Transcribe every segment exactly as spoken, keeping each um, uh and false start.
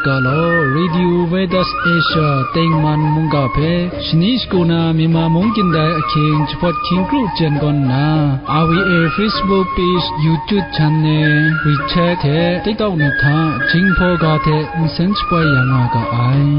Ga law, Radio Veritas Asia tengman mungga hpe shani shagu na Myanmar mung kyin dai ahkying jahpawt hkying kru jen gawn nna, R V A Facebook page, YouTube channel, WeChat hte TikTok ni hta Jinghpaw ga hte nsen shapoi ya nga ga ai.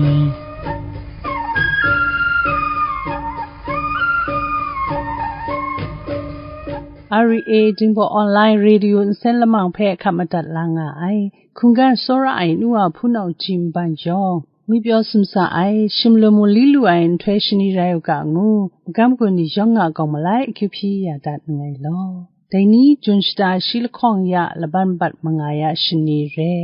R V A Jinghpaw Online Radio nsen lamang hpe hkap madat la nga ai. Hkunggan tsawra ai nu wa hpunau ji nban yawng, ngwi pyaw sumsa ai, shim lu mu li lu ai nhtoi shani rai u ga ngu, magam gun ni yawng a gawng malai akyu hpyi ya dat nngai law. Dai ni Jun shata shi lahkawng ya laban bat manga ya shani re,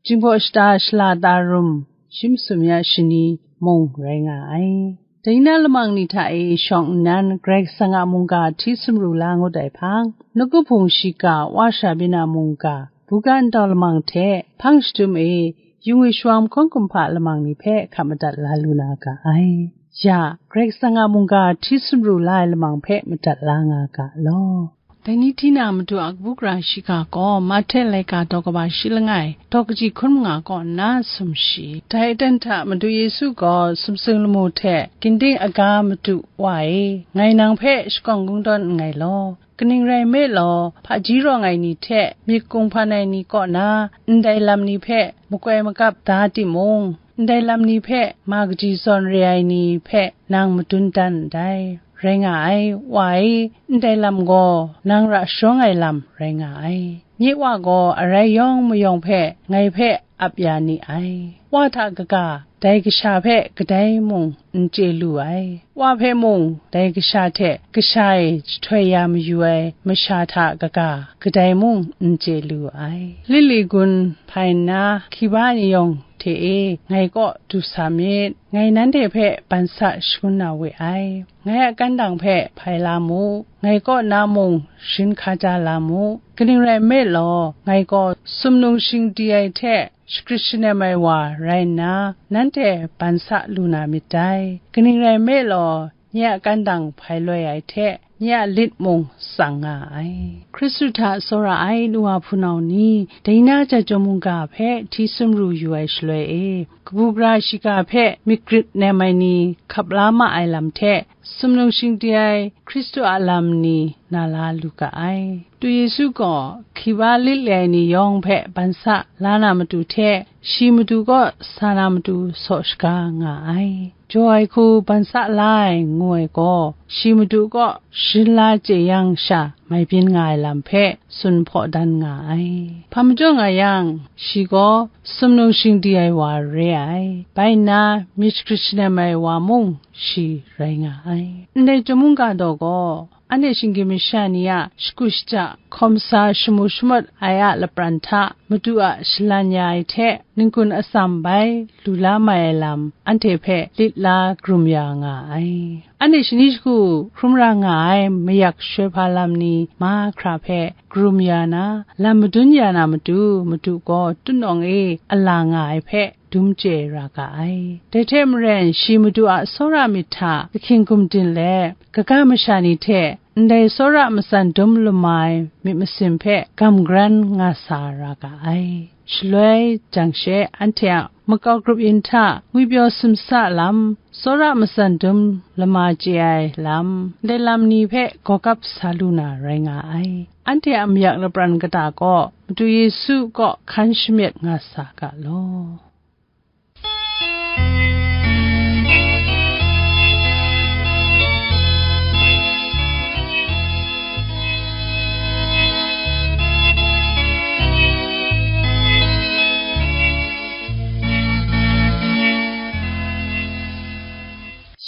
Jinghpaw shata shala ta rum shi masum ya shani mung rai nga ai. Dai na lamang ni hta e shawng nnan, Karai Kasang a mungga hti sumru la ngut ai hpang, nawku hpung shiga, wa sha byin a mungga, buga ntau lamang hte hpang shadum e, yu ngwi shawang mahkawn kumhpa lamang ni hpe hkap madat la lu na ga ai. Ya, Karai Kasang a mungga hti sumru la ai lamang hpe madat la nga ga law. Dai ni hti na Madu a kabu gara shiga gaw, Mahte laika daw kaba shi langai, daw kaji hkun manga kaw nna sumshi. Dai aten hta Madu Yesu gaw sumsing lamu hte ginding aga Madu wa e, ngai nang hpe shakawn kungdawn nngai law, kaning rai nme law, hpaji rawng ai ni hte myit kunghpan ai ni kaw na ndai lam ni hpe makoi magap da timung, ndai lam ni hpe ma kaji zawn re ai ni hpe nang madun dan ndai. Rai nga ai, Wa e, ndai lam gaw nang ra sharawng ai lam rai nga ai. Nye Wa gaw arai yawng mayawng hpe ngai hpe ap ya ni ai. Wa hta kaga, dai kasha hpe kadai mung n chye lu ai. Wa hpe mung, dai kasha hte kasha e jahtoi ya mayu ai masha hta kaga, kadai mung n chye lu ai. Lili gun hpai nna, hkiba ni yawng hte e ngai kaw du sa myit, ngai nanhte hpe ban sa shangun na we ai. Ngai a kandang hpe hpai la mu, ngai kaw na mung sharin hkaja la mu. Kaning rai nme law, ngai gaw sumnung shingdi ai hte shagrit shanem ai wa rai nna, nanhte ban sa lu na myit dai. Kaning rai nme law, nye a kandang hpai loi ai hte, nye a lit mung tsang nga ai. Hkristu hta tsawra ai nu wa hpunau ni, dai na Jahtum mungga hpe hti sumru yu ai shaloi e, kabu gara shiga hpe myit grit nem ai ni hkap la ma ai lam hte, sumnung shingdi ai Hkristu a lam ni na la lu ga ai. Madu Yesu gaw hkiba lit le ai ni yawng hpe ban sa la na matu hte, shi matu kaw sa na matu saw shaga nga ai. Jaw ai hku ban sa la ai ngu ai gaw, shi matu kaw sharin la chye yang sha mai byin nga ai lam hpe tsun hpaw dan nga ai. Hpa majaw nga yang, shi gaw sumnung shingdi ai wa re ai. Bai nna, myit shagrit shanem ai wa mung shi rai nga ai. Ndai Jahtum mungga daw gaw, anhte shinggyim masha ni a shagu shaja, hkawm sa shamu shamawt ai a lapran hta, Madu a shalan ya ai hte, n-gun atsam bai lu la mai ai lam, anhte hpe lit la karum ya nga ai. Anhte shani shagu hkrum ra nga ai mayak shoi hpa lam ni mahkra hpe karum ya na, lam madun ya na matu, Madu gaw tutnawng e a la nga ai hpe dum chye ra ga ai. Dai hte maren, shi Madu a tsawra myit hta ahkying gumdin let, kaga masha ni hte ndai tsawra matsan dum lama ai myit masin hpe gam garan nga sa ra ga ai. Shaloi jang she, anhte a makau grup yin hta ngwipyaw sumsa lam, tsawra matsan dum lama chye ai lam, ndai lam ni hpe gawgap sa lu na rai nga ai. Anhte a mayak lapran kata kaw, Madu Yesu kaw hkan shamyet nga sa ga law.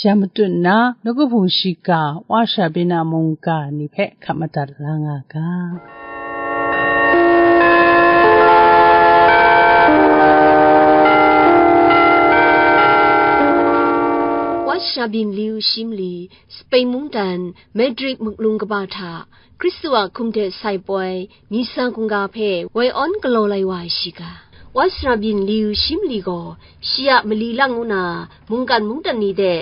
Ya matut nna, nawku hpung shiga, wa sha byin a mungga ni hpe hkap madat la nga ga. Wa sha byin liu shi mali, Spain mungdan, Madrid muklung kaba hta, Hkristu a hkum hte sai poi, Misa hkungga hpe woi awn galaw lai wa ai shiga. Wa sha byin liu shi mali gaw, shi a mali lang ngu na, mungkan mungdan ni de,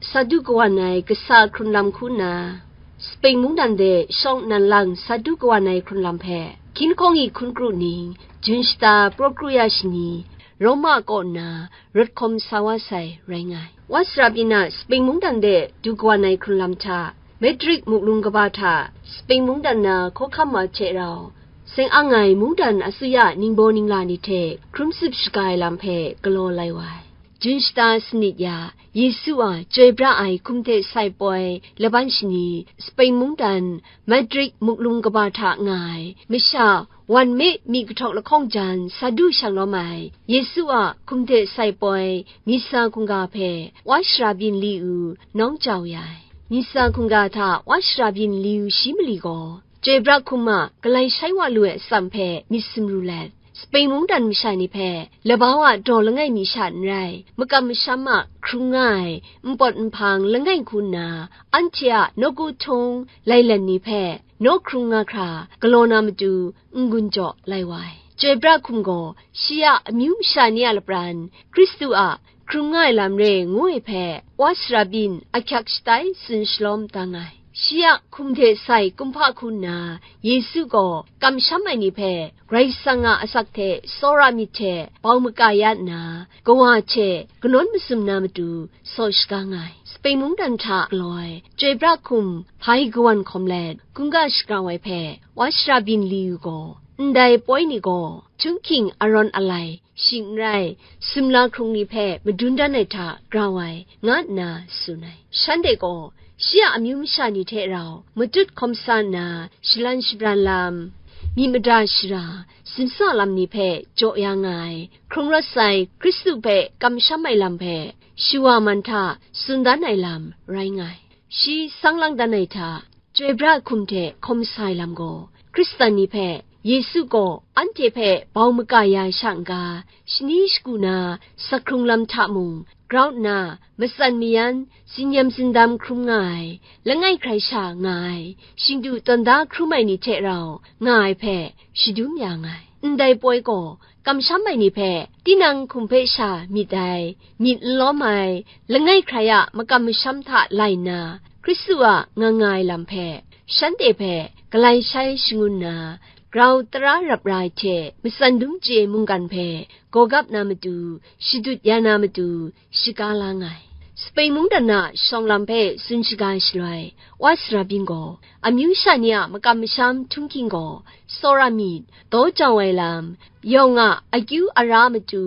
sa du kawan ai kasa hkrun lam hku nna, Spain mungdan de shawng nnan lang sa du kawan ai hkrun lam hpe, hkying hkawng i hkun kru ning, Jun shata praw kru ya shani, Roma kaw nna rawt hkawm sa wa sai rai nga ai. Wa sara byin a Spain mungdan de du kawan ai hkrun lam hta, Madrid muklum kaba hta Spain mungdan na hkawhkam wa hte rau, seng ang ai mungdan asuya ningbaw ningla ni hte hkrum tsup shaga ai lam hpe galaw lai wa ai. Jun shata sanit ya, Yesu a chyoi bra ai hkum hte sai poi laban shani, Spain mungdan Madrid muklum kaba hta nga ai masha wan me myi kahtawk lahkawng jan sa du shang lawm ai Yesu a hkum hte sai poi misa hkungga hpe wa shara byin li u, nawng jau ya ai. Misa hkungga hta wa shara byin li u shi mali gaw, chyoi bra hkum a galai shai wa lu ai atsam hpe myit sumru let, Spain mungdan masha ni hpe labau a daw langai mi sha n rai, makam masham a hkrung nga ai npawt nhpang langai hku nna, anhte a nawku htung lailen ni hpe naw hkrung nga hkra galaw na matu n-gun jaw lai wa ai. Chyoi bra hkum gaw shi a amyu masha ni a lapran Hkristu a hkrung nga ai lam re ngu ai hpe, wa sara byin ahkyak shatai tsun shalawm da nga ai. Shi a hkum hte sai kumhpa hku nna Yesu gaw kamsham ai ni hpe Karai Kasang a asak hte tsawra myit hte bau maka ya nna, kawa hte kanawn masum na matu saw shaga nga ai. Spain mungdan hta galaw ai chyoi bra hkum hpai kawan hkawm let, hkungga shagrau ai hpe wa shara byin li u gaw, ndai poi ni gaw htunghking arawn alai, shing n rai, sumla hkrung ni hpe madun dan ai hta grau ai, nga nna tsun ai. Shanhte gaw shi a amyu masha ni hte rau matut hkawm sa nna, shalan shabran lam, myi mada shara, simsa lam ni hpe jaw ya nga ai, hkrung rawt sai Hkristu hpe kamsham ai lam hpe shawa man hta tsun dan ai lam rai nga ai. Shi sang lang dan ai hta, chyoi bra hkum hte hkawm sa ai lam gaw, Hkristan ni hpe Yesu gaw anhte hpe bau maka ya ai sha n-ga, shani shagu na, sak hkrung lam hta mung grau nna, matsan mayan, tsinyam tsindam hkrum nga ai, langai hkrai sha nga ai, shingdu tawn da hkrum ai ni hte rau nga ai hpe shadum ya nga ai. Ndai poi gaw, kamsham ai ni hpe tinang hkum hpe sha myit ai, myit n lawm ai, langai hkrai a makam masham hta lai nna, Hkristu a nga nga ai lam hpe, shanhte hpe galai shai shangun nna, grau tara rap ra ai hte matsan dum chye mungkan hpe gawgap na matu, shadut ya na matu, shaga la nga ai. Spain mungdan a shawng lam hpe tsun shaga shaloi, wa sara byin gaw, amyu sha ni a makam masham htunghking gaw, tsawra myit, daw jau ai lam, yawng a akyu ara matu,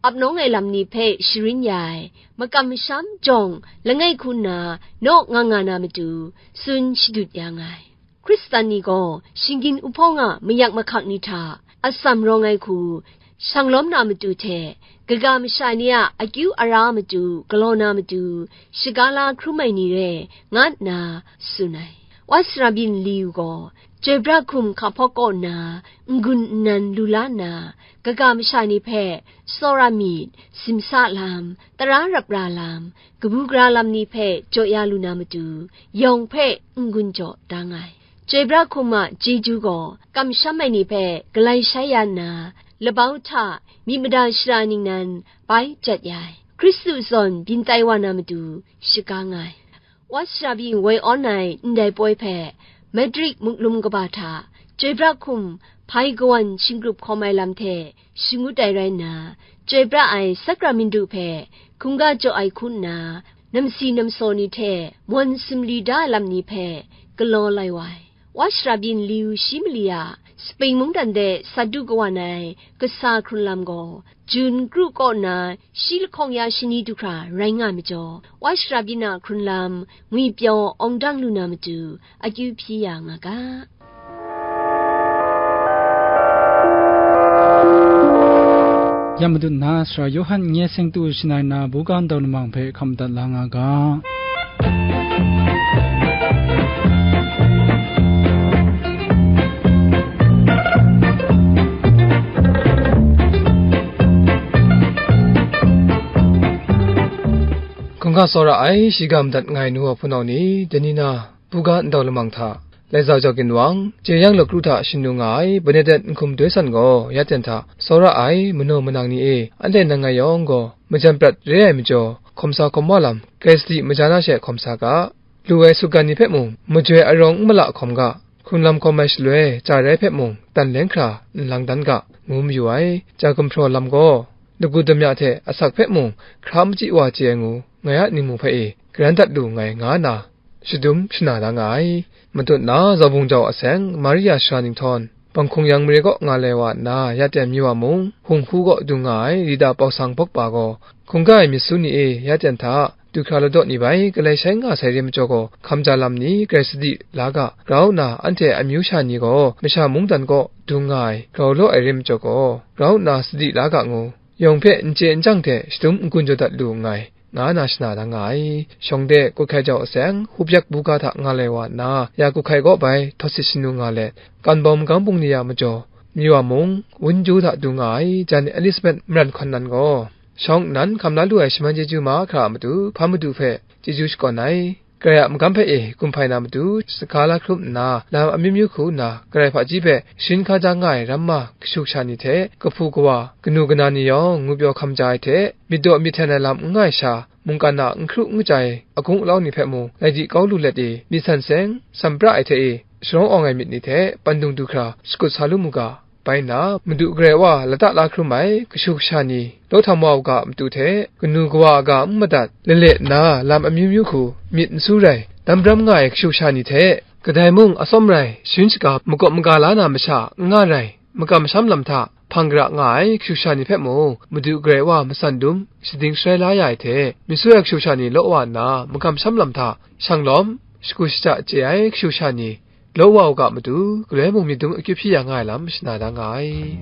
ap nawng ai lam ni hpe sharin ya ai, makam masham jawng langai hku nna naw nga nga na matu, tsun shadut ya nga ai. Hkristan ni gaw shinggyim uhpawng a mayak mahkak ni hta atsam rawng ai hku, shang lawm na matu hte, kaga masha ni a akyu ara matu galaw na matu, shaga la hkrum ai ni re, nga nna tsun ai. Wa sara byin li u gaw, chyoi bra hkum hka hpawk kaw nna, n-gun nnan lu la nna, kaga masha ni hpe tsawra myit, simsa lam, tara rap ra lam, kabu gara lam ni hpe jaw ya lu na matu, yawng hpe n-gun jaw da nga ai. Chyoi bra hkum a chyeju gaw, kamsham ai ni hpe galai shai ya nna, labau hta myi mada shara ningnan bai jat ya ai, Hkristu zawn byin tai wa na matu shaga nga ai. Wa sara byin woi awn ai ndai poi hpe, Madrid muklum kaba hta, chyoi bra hkum hpai kawan shinggrup hkawm ai lam hte shangut ai rai nna, chyoi bra ai sakramindu hpe hkungga jaw ai hku nna, namsi namsaw ni hte mawn sumli da ai lam ni hpe galaw lai wa ai. Wa sara byin li u shi mali a, Spain mungdan de sat du kawan ai kasa hkrun lam gaw, Jun kru kaw nna shi lahkawng ya shani du hkra rai nga ai majaw, wa sara byin a hkrun lam ngwipyaw awng dang lu na matu, akyu hpyi ya nga ga. Ya matu na, Sara Yawhan nye seng tu shanai na buga ndau lamang hpe hkam dat la nga ga. Hkungga tsawra ai, shiga madat nga ai nu wa hpunau ni, dai ni na, buga ndau lamang hta, Laizau Jau Ginwang, Jeyang Lakru hta shanu nga ai Bernadette Nhkum Doi San gaw, ya ten hta, tsawra ai, manaw manang ni e, anhte nang ngai yawng gaw, majan prat re ai majaw, hkawm sa hkawm wa lam, grai sadi maja na she hkawm sa ga, lu ai sutgan ni hpe mung, majoi arawng n mala hkawm ga, hkrun lam hkawm ai shaloi, chya rai hpe mung, tan leng hkra, n lang dan ga, ngu mayu ai. Chya gumhpraw lam gaw, lagu damya hte asak hpe mung hkra machyi wa chye ai ngu, ngai a ningmu hpe e garan dat lu nngai, nga nna shadum shana da nga ai. Matut na Zaubung jau aseng Maria Shara Ninghtawng, Banghkung Yang mare kaw nga lai wa nna ya ten Myiwa mung, Hung Hku kaw dung nga ai Rita Pawsang Bawkpa gaw, hkungga ai myit su ni e ya ten hta, du hkra ladaw ni bai galai shai nga sai re majaw gaw, hkamja lam ni grai sadi la ga, grau nna anhte amyu sha ni gaw masha mungdan kaw dung nga ai grau law ai re majaw gaw, grau nna sadi la ga ngu, yawng hpe n chye n chyang hte shadum n-gun jaw dat lu nngai, nga na shana da nga ai. Shawng de kut hkai jau aseng, Hubyak buga hta nga lai wa nna, ya kut hkai kaw bai htawt sit shanu nga let, kan bawm gam bung ni ya majaw, Myiwa mung, Wunju hta dung nga ai, jan Elizabeth maran hkawn nan gaw, shawng nnan hkam la lu ai shaman chyeju mahkra a matu, hpa madu hpe chyeju shakawn ai. Karai a magam hpe e gun hpai na matu, saga la hkrum nna, lam amyu myu hku nna, Karai hpaji hpe sharin hkaja nga ai ramma kashu kasha ni hte, kahpu kawa, kanu kana ni yawng, ngwipyaw hkam ja ai hte, myit daw myit hten ai lam n nga ai sha, mungkan a n hkru n kaja ai agung alau ni hpe mung, lai di kau lu let e, myit san seng, san pra ai hte e, sharawng awng ai myit ni hte, pandung du hkra shakut sa lu mu ga. Bai nna, Madu Karai Wa lata la hkrum ai kashu kasha ni, law htam wa u ga a matu hte, kanu kawa a ga n madat, lale nna lam amyu myu hku myit n su rai, dam bram nga ai kashu kasha ni hte, kadai mung atsawm rai, sharin shaga makawp maga la na masha n nga rai, makam masham lam hta hpang gara nga ai kashu kasha ni hpe mung, Madu Karai Wa matsan dum shading sharai la ya ai hte, myit su ai kashu kasha ni law wa nna, makam masham lam hta shang lawm, shagu shaja chye ai kashu kasha ni, law wa u ga matu, galoi mung myit dum akyu hpyi ya nga ai lam shana da nga ai.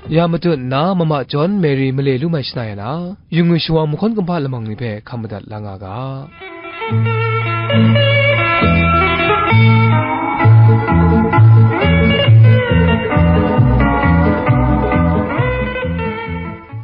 Ya matut nna, Mama John Mary male lu mai shana ya na, yu ngwi shawa mahkawn kumhpa lamang ni hpe hkam madat la nga ga.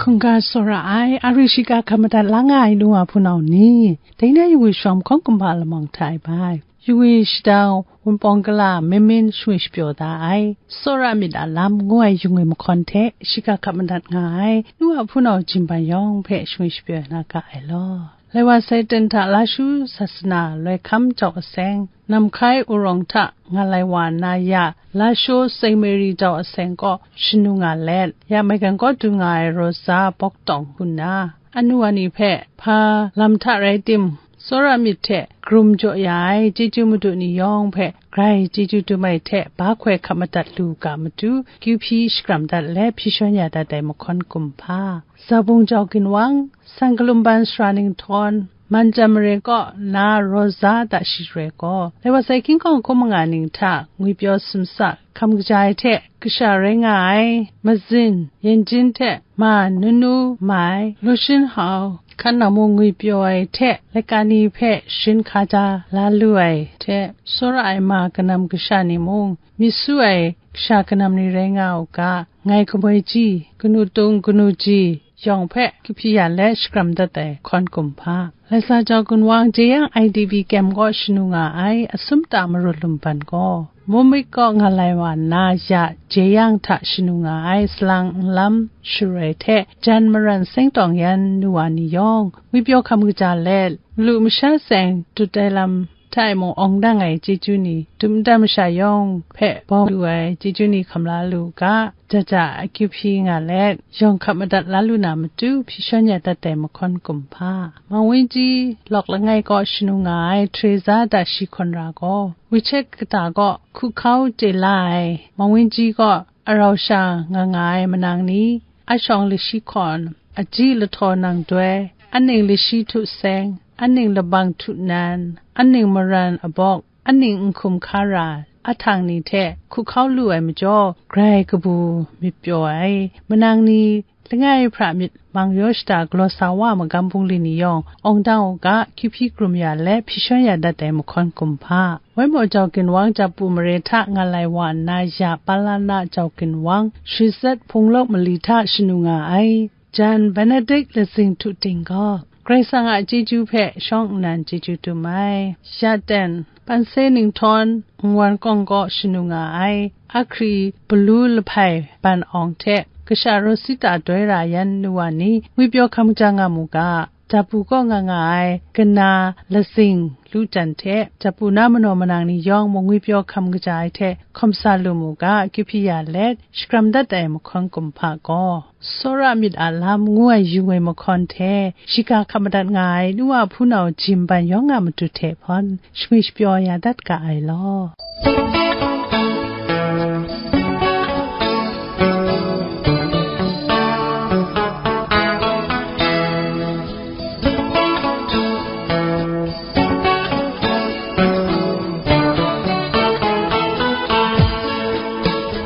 Hkungga tsawra ai, a ri shiga hkam madat la nga ai nu wa hpunau ni, dai na yu ngwi shawa mahkawn kumhpa lamang hta e bai, yu ngwi shadang Wunpawng Kala Mimin shangwi shapyaw da ai, Tsawra Myit a Lam ngu ai yu ngwi mahkawn hte shiga hkap madat nga ai, nu a hpunau Jinban yawng hpe shangwi shapyaw na ga ai law. Lai wa sai ten hta Lashu sasana loi hkam jau aseng, Namhkai Urawng hta nga lai wa na ya, Lashu Saint Mary jau aseng kaw shanu nga let, ya maigan kaw du nga ai Rosa Bawktawng hku nna, anu wa ni hpe hpa lam hta rai tim, Tsawra Myit hte karum jaw ya ai chyeju madu ni yawng hpe grai chyeju dum ai hte ba hkoi hkap madat lu ga matu, kyu hpyi shakram dat let hpyi shawn ya dat ai mahkawn kumhpa, Zabung jau ginwang, San Kalumban Sara Ninghtawng, Manjan mare kaw na Rosa da shi re gaw, lai wa sai hkying hkawng hkun manga ning hta ngwipyaw sumsa hkam kaja ai hte kasha rai nga ai, Mazin, Yanjin hte Ma Nunu Mai, Lushin Hau, hkan nang mung ngwipyaw ai hte laika ni hpe sharin hkaja la lu ai hte, tsawra ai ma kanam kasha ni mung, myit su ai kasha kanam ni rai nga u ga, ngai kamoi ji, kanu tung kanu ji yawng hpe kyu hpyi ya let shakram dat ai hkawn kumhpa, Laisa jau ginwang Jeyang I D P kem kaw shanu nga ai, Asum ta Marut Lumban gaw, Mumik kaw nga lai wa nna ya Jeyang hta shanu nga ai, salang nlam sharoi hte jan maran seng tawng yan nu wa ni yawng, ngwipyaw hkam kaja let, malu masha seng dut ai lam hta e mung awng dang ai chyeju ni, dum ndan masha yawng hpe bawng lu ai chyeju ni hkam la lu u ga, ja ja akyu hpyi nga let, yawng hkap madat la lu na matu, hpyi shawn ya dat ai mahkawn kumhpa, Mawng Wenji, lawk langai kaw shanu nga ai Teresa da shi hkawn ra gaw, WeChat kata kaw hku hkau chye la ai, Mawng Wenji kaw arau sha nga nga ai manang ni, a shawng lashi hkawn, aji lahtaw nang doi, aning lashi htu seng, aning labang htu nan, aning maran abawk, aning n hkum hkara, ahtang ni hte hku hkau lu ai majaw, grai kabu myit pyaw ai, manang ni, langai hpra myit mang yaw shada galaw sa wa magam bungli ni yawng, awng dang u ga, kyu hpyi karum ya let, hpyi shawn ya dat ai mahkawn kumhpa, Waimaw jau ginwang Japu mare hta nga lai wa nna ya Palana jau ginwang, Shizet Hpunglawk mali hta shanu nga ai, jan Benedict Lazing Htu Ting gaw, Karai Kasang a chyeju hpe shawng nnan chyeju dum ai. Ya ten, Panse Ninghtawng, Nwan Kawng kaw shanu nga ai, Ahkri Palu Lahpai Ban Awng hte, kasha Rosita Doi Ra yan nu wa ni, ngwipyaw hkam ja nga mu ga, Dapu kaw nga nga ai kana lasing lu jan hte, dapu na manaw manang ni yawng mung ngwipyaw hkam kaja ai hte hkawm sa lu mu ga, kyu hpyi ya let, shakram dat ai mahkawn kumhpa gaw, Tsawra myit a lam ngu ai yung ai mahkawn hte, shiga hkap madat nga ai nu a hpunau jim ban yawng a matu hte hpawn, shangwi shapyaw ya dat ga ai law.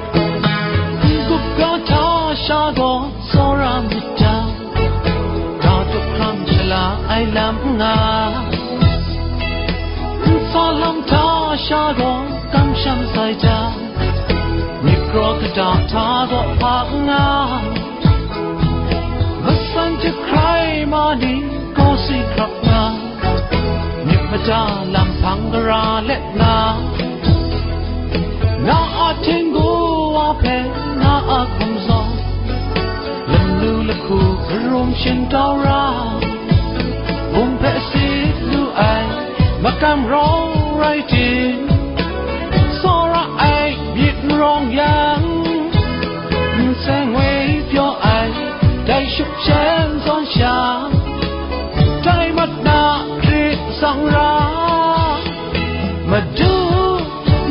N-gup ga hta sha gaw tsawra myit ta, ga duk hkrang shala ai lam n nga. N-sa lam hta sha gaw kamsham sai ta, myit kraw kata hta gaw hpa n nga. Masan jahkrai ma ni kaw si hkrap nga, myit mada lam hpang gara let nga, na a htinggu wa hpe na a hkum zawn, lamu lahku karum shintau ra, bum hpe sit lu ai makam rawng rai tim, tsawra ai myit n rawng yang, n seng woi pyaw ai dai shuk shen zawn sha, dai mat na hkrit tsang ra, Madu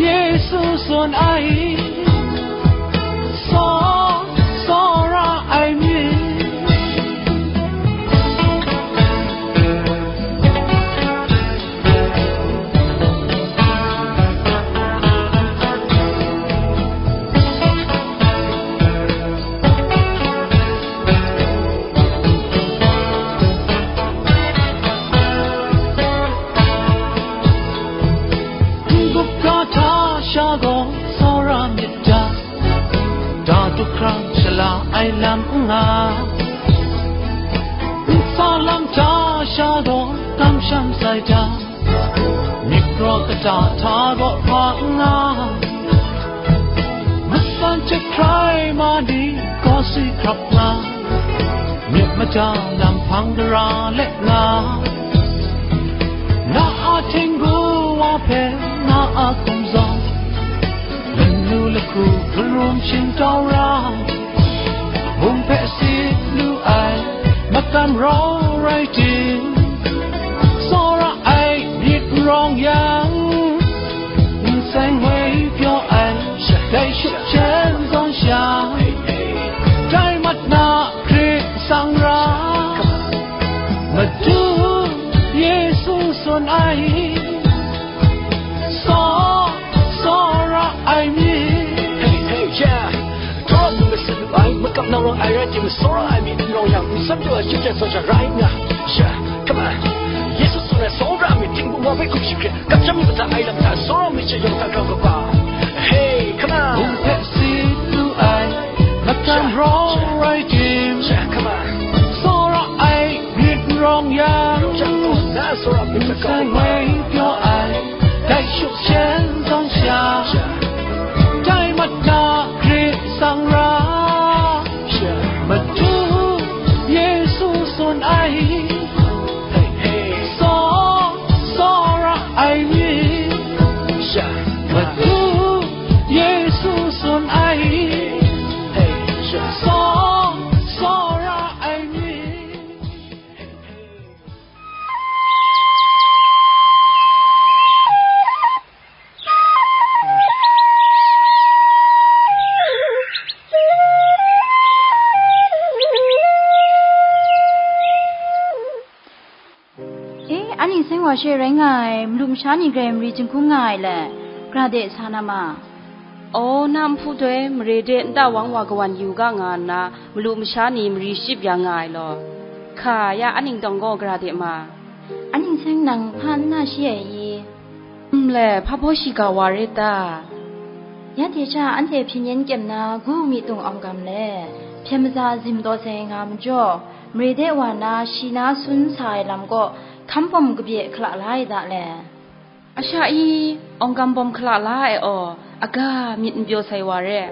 Yesu tsun ai, tsaw, tsawra ai myit. N-gup ga hta sha gaw tsawra myit ta, ga duk hkrang shala ai lam n nga. N-sa lam hta sha gaw kamsham sai ta, myit kraw kata hta gaw hpa n nga. Masan jahkrai ma ni kaw si hkrap nga, myit mada lam hpang gara let nga, na a htinggu wa hpe na a hkum zawn, lanu lahku karum shintau ra, bum hpe sit lu ai makam rawng rai tim, tsawra ai myit n rawng yang, n seng woi pyaw ai dai shuk shen zawn sha, dai mat na hkrit tsang ra, Madu Yesu tsun ai, tsaw, tsawra ai myit. Hey, hey, yeah. Htawra ngu matsat lu ai, makam nang rawng ai rai timung, tsawra ai myit n rawng yang, n san pyaw ai chyum jan tsawra ai nga. Yeah, come on. Yesu tsun ai tsawra ai myit, htingbu wa hpe hkum shi hkrit, kamsham myit mada ai lam hta, tsawra ai myit she yawng hta grau kaba. Hey, come on. Bum hpe sit lu ai, makam rawng rai tim, yeah, come on, tsawra ai myit n rawng yang, n seng woi pyaw ai dai shuk shen zawn sha, dai mat na hkrit tsang ra, Madu Yesu tsun ai, tsaw, tsawra ai myit, Madu Yesu tsun ai, tsaw, tsawra ai myit. E, anhte seng wa she rai nga ai, malu masha ni grai mari jinghkung nga ai le, gara de sa na ma. Aw, na nhpu doi mare de nta wang wa kawan yu ga nga nna, malu masha ni mari ship ya nga ai law, hka ya a ningtawng gaw gara de ma. Anhte seng nang hpa n na shi ai i? Nle, hpa baw shiga wa re ta? Ya de sha anhte hpyen yen kyem na gu mi tung awng gam le, hpyen maza zim taw sai nga majaw, mare de wa na shi na sun sa ai lam kaw, hkam pawm kabye hkala la ai da le. A sha i, awng gam bawm hkala la ai aw, aga myit n pyaw sai wa re.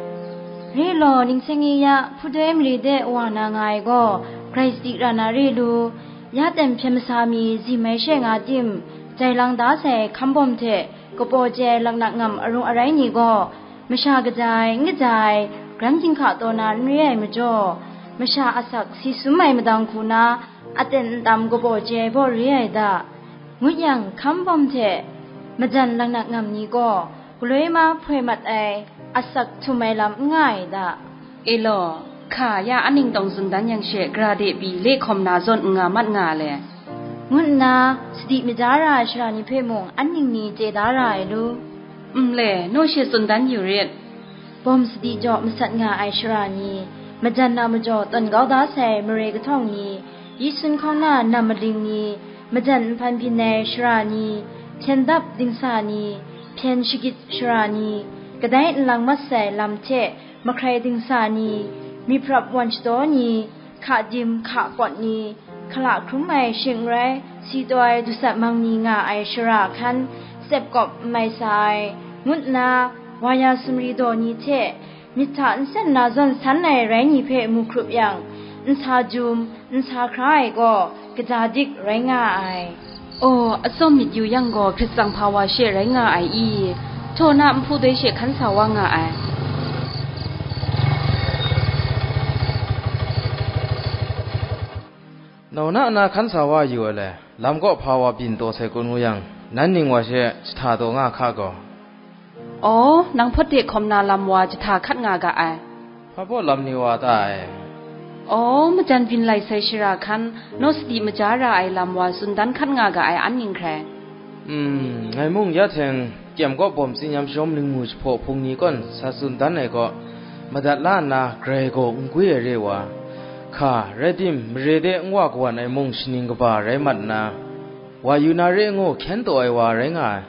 Re law, ningseng e ya, hpudoi mare de wa na nga ai gaw, grai sadi ra na re lu, Ya ten hpyen masa mi zi mai she nga tim, jai lang da sai hkam bawm hte kapaw chye ai laknak ngam arung arai ni gaw, masha kaja ai, n kaja ai, gran ginhka taw na n re ai majaw, masha asak si sum ai madang hku na, aten ntam kapaw chye ai baw re ai da, ngut yang, hkam bawm hte majan laknak ngam ni gaw, galoi ma hpoi mat ai, asak htum ai lam n nga ai da. E law, hka ya anning tawng tsun dan yang she, gara de pyi le hkawm na zawn n nga mat nga le, ngu nna sadi maja ra ai shara ni hpe mung anning ni chye da ra ai lu. N le, naw she tsun dan yu rit. Bawm sadi jaw masat nga ai shara ni, majan a majaw tawn kau da sai mare kahtawng ni, Yesun hkawng na nam maling ni, majan nhpan byin ai shara ni, hpyen dap dingsa ni, hpyen shagit shara ni, kadai nlang mat sai lam hte mahkrai dingsa ni, myit hprap wan shadaw ni, hka dim hka kawt ni, hkala hkrum ai shing n rai, si taw ai dusat mang ni nga ai shara hkan, tsep kawp n mai sa ai, ngu nna, wa ya sumri daw ni hte, myit hta nsen na zawn san ai rai ni hpe mu hkrup yang, n sa jum, n sa hkra ai gaw, kaja dik rai nga ai. Aw, atsawm myit yu yang gaw, hkritsang hpa wa she rai nga ai i? Htaw na nhpu doi she hkan sa wa nga ai. Nau na na hkan sa wa yu ai le, lam kaw hpa wa byin taw sai kun ngu yang, nan ning wa she jahta taw nga hka gaw. Aw, nang hpawt de hkawm na lam wa jahta hkat nga ga ai. Hpa baw lam ni wa ta ai? Aw, majan byin lai sai shara hkan, naw sadi maja ra ai lam wa tsun dan hkat nga ga ai an ning hkrai. Hmm, ngai mung ya teng, kyem kaw bawm tsinyam shawm lingmu jahpaw hpung ni kawn sa tsun dan ai kaw, madat la nna grai gaw n gwi ai re wa, hka, rai tim, mare de n wa kawan ai mung shaning kaba rai mat nna, wa yu na re ngu hkyen taw ai wa rai nga ai.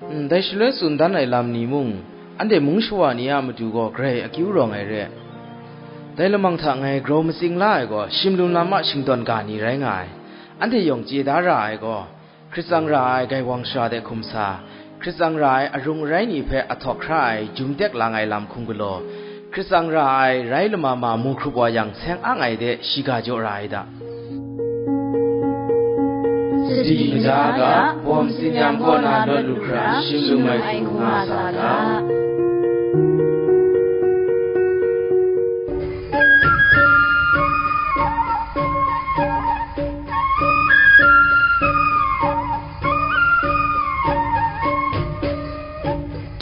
Ndai shaloi tsun dan ai lam ni mung, anhte mung shawa ni a matu gaw grai akyu rawng ai re. Dai lamang hta ngai grau matsing la ai gaw, shimlum lam a shingdawn ga ni rai nga ai. Anhte yawng chye da ra ai gaw, Hkristang ra ai gaiwang shara de hkum sa, Hkristang ra ai arung arai ni hpe ahtawk hkra ai jum tek lang ai lam hkum galaw, Hkristang ra ai rai lama ma mu hkrup wa yang seng ang ai de shiga jaw ra ai da. Sadi maja ga, bawm tsinyam kaw na lawt lu hkra, shim lung ai hku nga sa ga.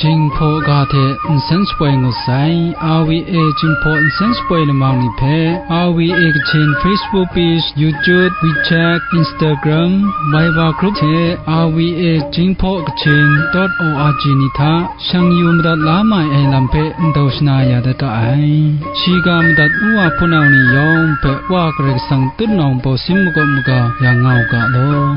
Jinghpaw ga hte nsen shapoi ngut sai, R V A Jinghpaw nsen shapoi lamang ni hpe, R V A Kachin Facebook page, YouTube, WeChat, Instagram, Viber group hte R V A Jinghpaw Kachin dot O R G ni hta shang yu madat la mai ai lam hpe ndau shana ya dat ga ai. Shiga madat n wa hpunau ni yawng hpe Wa Karai Kasang tutnawng bawsin makawp maga ya nga u ga law.